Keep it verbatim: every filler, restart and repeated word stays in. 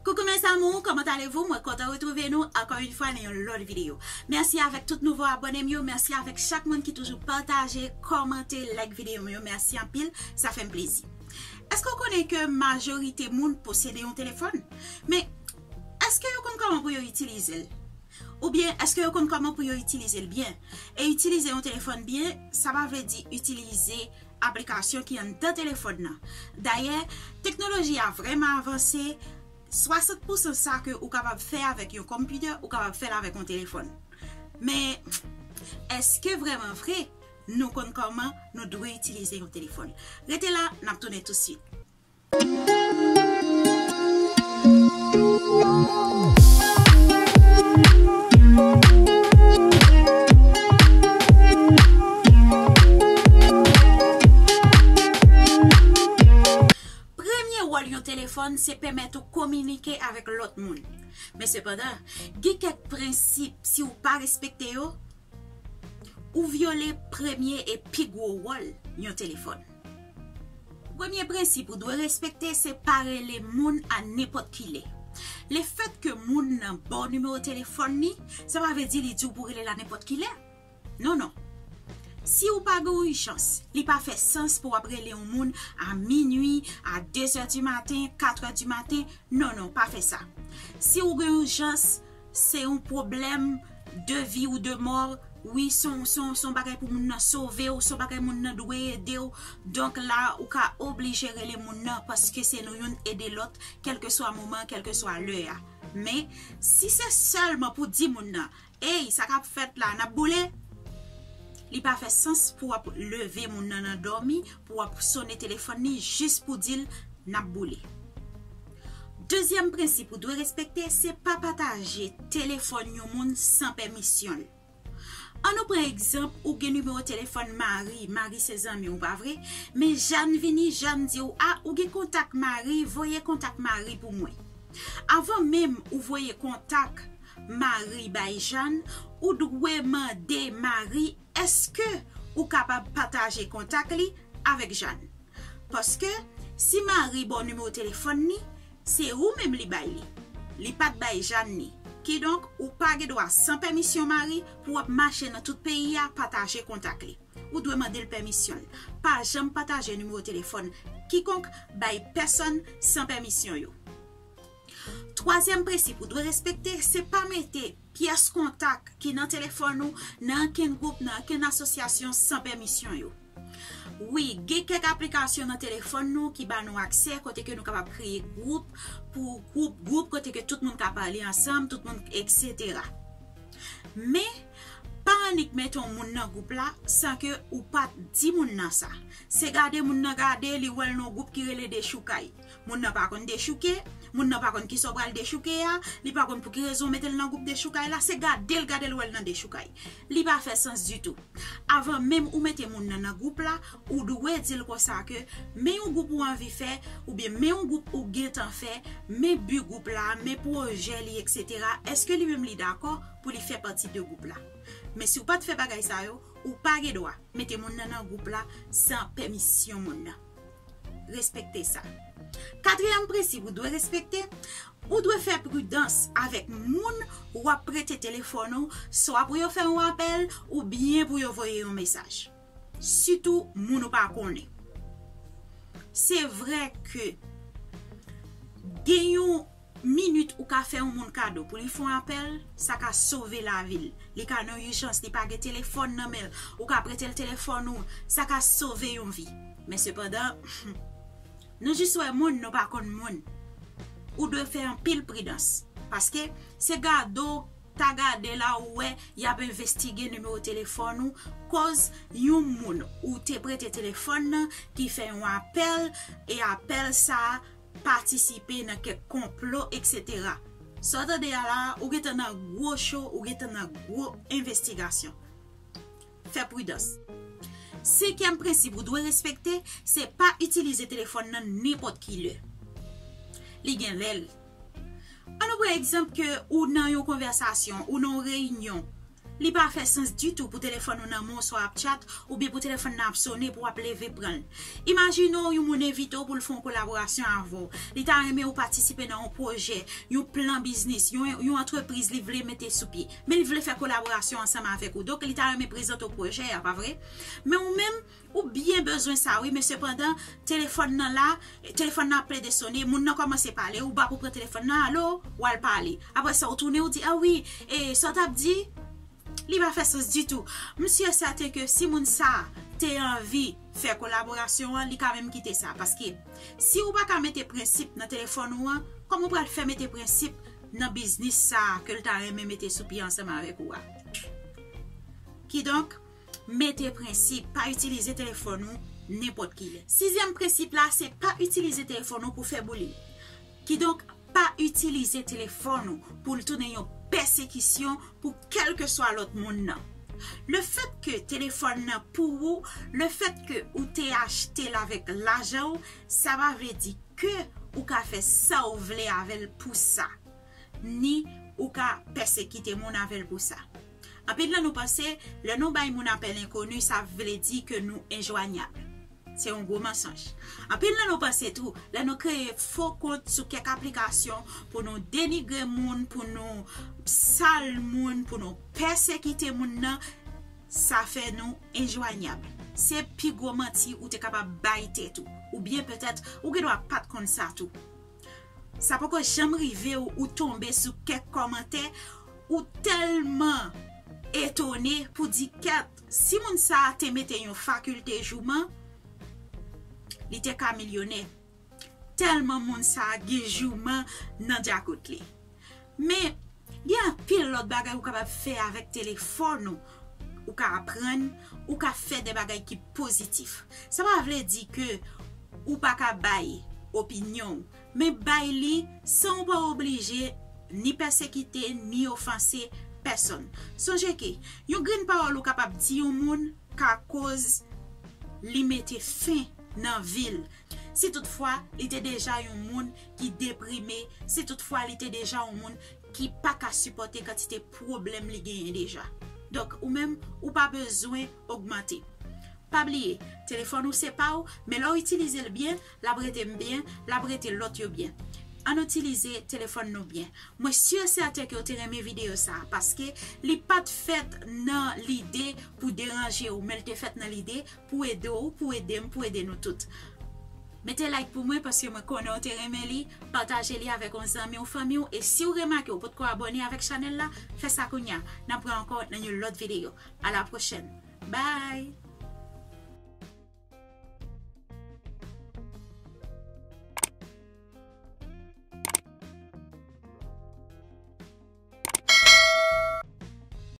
Coucou mes amours, comment allez-vous? Mwen kontan retwouve nou ankò yon fwa nan yon lòt videyo. Mèsi avèk tout nouvo abòne m yo, mèsi avèk chak moun ki toujou pataje, kòmante, like videyo m yo, mèsi anpil, sa fè m plezi. Èske w konnen ke majorite moun posede yon telefòn? Men, èske yo konn kòman pou yo itilize l? Oubyen, èske yo konn kòman pou yo itilize l byen? E itilize yon telefòn byen, sa pa vle di itilize aplikasyon ki anndan telefòn nan. Dayè, teknoloji a vrèman avanse, swasant pousan sa ke ou kapab fè avèk yon konpitè, ou kapab fè l avèk yon telefòn. Men, èske vrèman vre, nou konn kòman nou dwe itilize yon telefòn? Rete la, n ap tounen tousuit. Premye wòl yon telefòn se pèmèt ou kominike avèk lòt moun. Men sepandan, gen kèk prensip, si w pa respekte yo, ou vyole premye e pi gwo wòl yon telefòn. Premye prensip ou dwe respekte se pa rele moun a nenpòt ki lè. Lefètke moun nan ba w nimewo telefòn li, sa pa vle di li di w pou rele l a nenpòt ki lè. Non, non. Si w pa gen ijans, li pa fè sans pou w ap rele yon moun a minui, a de zè di maten, kat è di maten. Non, non, pa fè sa. Si w gen ijans, se yon pwoblèm de vi ou de mò, wi, se yon, se yon, se yon bagay pou moun nan sove w, se yon bagay moun nan dwe ede w. Donk la, ou ka oblije rele moun nan paske se nou youn ede lòt, kèlkeswa moman, kèlkeswa lè a. Men, si se sèlman pou di moun nan, ey, sa k ap fèt la, n ap boule? Li pa fè sans pou w ap leve moun nan nan dòmi, pou w ap sone telefòn li jis pou di l n ap boule. Dezyèm prensip ou dwe respekte, se pa pataje telefòn yon moun san pèmisyon l. Ann nou pran egzanp, ou gen nimewo telefòn Mari, Mari se zanmi w, pa vre? Men Jàn vini, Jàn di w, a, ou gen kontak Mari, voye kontak Mari pou mwen. Avan menm ou voye kontak Mari bay Jàn, ou dwe mande Mari èske ou kapab pataje kontak li avèk Jàn. Paske, si Mari ba w nimewo telefòn li, se ou menm li bay li. Li pa t bay Jàn li. Kidonk, ou pa gen dwa, san pèmisyon Mari, pou w ap mache nan tout peyi a, pataje kontak li. Ou dwe mande l pèmisyon l. Pa janm pataje nimewo telefòn kikonk bay pèsonn san pèmisyon yo. Twazyèm prensip ou dwe respekte, se pa mete pyès kontak ki nan telefòn ou nan ankenn gwoup, nan ankenn asosyasyon san pèmisyon yo. Wi, gen kèk aplikasyon nan telefòn nou ki ba nou aksè kote ke nou kapab kreye gwoup pou gwoup, gwoup kote ke tout moun ka pale ansanm, tout moun, et cetera. Men, pa annik mete yon moun nan gwoup la san ke ou pa t di moun nan sa. Se gade moun nan gade, li wè l nan gwoup ki rele dechoukay. Moun nan pa konn dechouke, moun nan pa konn kisa w pral dechouke a, li pa konn pou ki rezon w mete l nan gwoup dechoukay la, se gade l gade l wè l nan dechoukay. Li pa fè sans ditou. Avan menm ou mete moun nan nan gwoup la, ou dwe di l konsa ke men yon gwoup ou anvi fè, oubyen men yon gwoup ou gentan fè, men bi gwoup la, men pwojè li, et cetera. Èske li menm li dakò pou li fè pati de gwoup la? Men si w pa t fè bagay sa yo, ou pa gen dwa mete moun nan nan gwoup la san pèmisyon moun nan. Respekte sa. Katriyèm prensip ou dwe respekte, ou dwe fè pridans avèk moun w ap prete telefòn ou, swa pou yo fè yon apèl oubyen pou yo voye yon mesaj. Sitou moun ou pa konnen. Se vre ke gen yon minit ou ka fè yon moun kado pou li fè yon apèl, sa ka sove lavi l. Li ka nan ijans, li pa gen telefòn nan men l, ou ka prete l telefòn ou, sa ka sove yon vi. Men sepandan, nou jis wè moun, nou pa konn moun. Ou dwe fè anpil pridans. Paske se gade w ta gade la ou wè y ap envestige nimewo telefòn ou, koz yon moun ou te prete telefòn nan ki fè yon apèl, e apèl sa a patisipe nan kèk konplo, et cetera. Sa w tande a la, ou gentan nan gwo cho, ou gentan nan gwo envestigasyon. Fè pridans. Senkyèm prensip ou dwe respekte, se pa itilize telefòn nan nenpòt ki lè. Li gen lè l. Ann nou pran egzanp ke ou nan yon konvèsasyon, ou nan yon reyinyon, Li pa fè sans ditou pou telefòn ou nan men w swa ap chat, oubyen pou telefòn nan ap sone pou w ap leve pran l. Imajine w yon moun envite w pou l fè yon kolaborasyon avè w. Li ta renmen ou patisipe nan yon pwojè, yon plan biznis, yon, yon antrepriz li vle mete sou pye. Men li vle fè kolaborasyon ansanm avèk ou. Donk, li ta renmen prezante w pwojè a, pa vre? Men ou menm, ou byen bezwen sa, wi, men sepandan, telefòn nan la, telefòn nan ap plede sone, moun nan kòmanse pale, ou ba pou pran telefòn nan, alo, w al pale. Apre sa, ou tounen, ou di, a wi, e sa w t ap di? Li pa fè sans ditou. M si e sèten ke si moun sa a te anvi fè kolaborasyon an, li ka menm kite sa. Paske si ou pa ka mete prensip nan telefòn ou an, kòman ou pral fè mete prensip nan biznis sa a ke l ta renmen mete sou pye ansanm avèk ou a? Kidonk, mete prensip, pa itilize telefòn ou nenpòt kilè. Sizyèm prensip la, se pa itilize telefòn ou pou fè boulin. Kidonk, pa itilize telefòn ou pou l tounen yon pèsekisyon pou kèlkeswa lòt moun nan. Lefèt ke telefòn nan pou ou, lefèt ke ou te achte l avèk lajan w, sa pa vle di ke ou ka fè sa w vle avè l pou sa, ni ou ka pèsekite moun avè l pou sa. Anpil nan nou panse, lè nou bay moun apèl enkoni, sa vle di ke nou enjwanyab. Se yon gwo mansonj. Anpil nan nou panse tou, lè nou kreye fo kont sou kèk aplikasyon pou nou denigre moun, pou nou sal moun, pou nou pèsekite moun nan, sa fè nou enjwanyab. Se pi gwo manti ou te kapab bay tèt ou. Oubyen petèt, ou gendwa pa t konn sa tou. Sa poko janm rive w, ou tonbe sou kèk kòmantè, ou tèlman etone pou di, kèt, si moun sa a te mete yon fakilte jouman, li te ka milyonè. Tèlman moun sa a gen jouman nan djakout li. Men, gen anpil lòt bagay ou kapab fè avèk telefòn ou. Ou ka aprann, ou ka fè de bagay ki pozitif. Sa pa vle di ke ou pa ka bay opinyon w, men bay li san w pa oblije ni pèsekite, ni ofanse pèsonn. Sonje ke yon grenn pawòl ou kapab di yon moun ka koz li mete fen nan vi l. Si toutfwa li te deja yon moun ki deprime, si toutfwa li te deja yon moun ki pa ka sipòte kantite pwoblèm li genyen deja. Donk, ou menm, ou pa bezwen ogmante. Pa bliye, telefòn ou se pa w, men lè w itilize l byen, l ap rete m byen, l ap rete lòt yo byen. Ann itilize telefòn nou byen. Mwen si e sèten ke w te renmen videyo sa a, paske li pa t fèt nan lide pou deranje w, men l te fèt nan lide pou ede w, pou ede m, pou ede nou tout. Mete like pou mwen paske mwen konnen w te renmen li, pataje li avèk yon zanmi ou fanmi w, e si w remake w potko abòne avèk chanèl la, fè sa kounye a. N ap wè ankò nan yon lòt videyo. A la pwochèn. Bye!